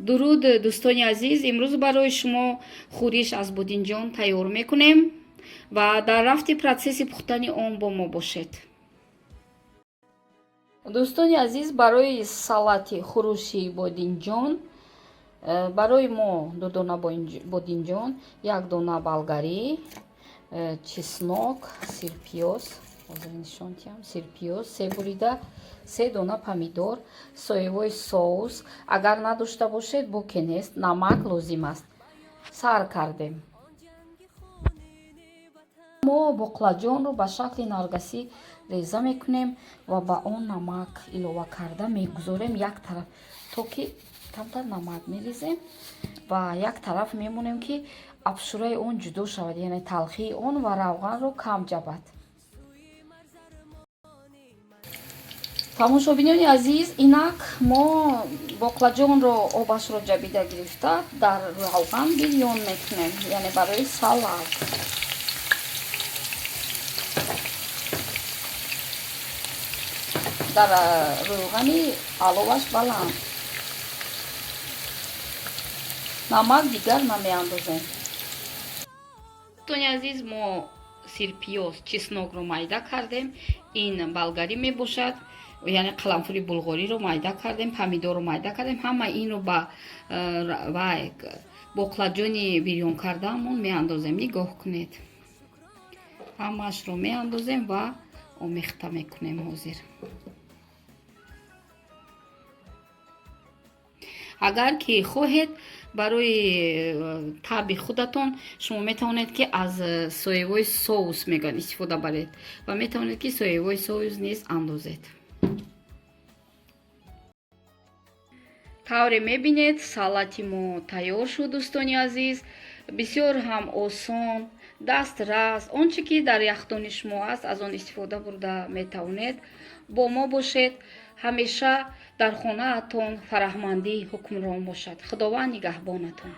Дуруд, дӯстони азиз. Имрӯз барои шумо хӯриш аз бодинҷон тайёр мекунем ва дар рафти процесси пухтани он бо мо бошед. Дӯстони азиз, барои салати хӯруши бодинҷон барои мо 2 дона бодинҷон, 1 дона болгарӣ, чеснок, сирпиёз, ҳозир нишон диҳам, сирпиёз се бурида, 3 дона помидор, соевой соус, агар надошта бошед, боке нест, намак лозим аст. Сар кардем. Мо боқлаҷонро ба шакли наргасӣ реза мекунем ва ба он намак илова карда мегузорем як тараф, то ки камтар намак мерезем ва як тараф мемонем, ки абшураи он ҷудо шавад, яъне талхии он ва равғанро кам ҷабад. Тамошобинони азиз, инак мо боқлаҷонро обашро ҷабида гирифта дар равған бирён мекунем, яъне барои салат. Дар рӯғани аловаш баланд, намак дигар намеандозем. Дӯстони азиз, мо сирпиёз, чеснокро майда кардем. Ин болгарӣ мебошад, яъне қаламфури булғориро майда кардем, помидорро майда кардем. Ҳама инро ба боқлаҷони бирён кардаамон меандозем. Нигоҳ кунед, ҳамаашро меандозем ва омехта мекунем. Ҳозир агар ки хоҳед, барои таби худатон шумо метавонед, ки аз соевой соус мегӯянд истифода баред ва метавонед, ки соевой соус низ андозед. Тавре мебинед, салати мо тайёр шуд, дӯстони азиз. Бисёр ҳам осон, дастрас. Он чӣ ки дар яхдони шумо аст, аз он истифода бурда метавонед. Бо мо бошед. Ҳамеша дар хонаатон фараҳмандӣ ҳукмрон бошад. Худованд нигаҳбонатон.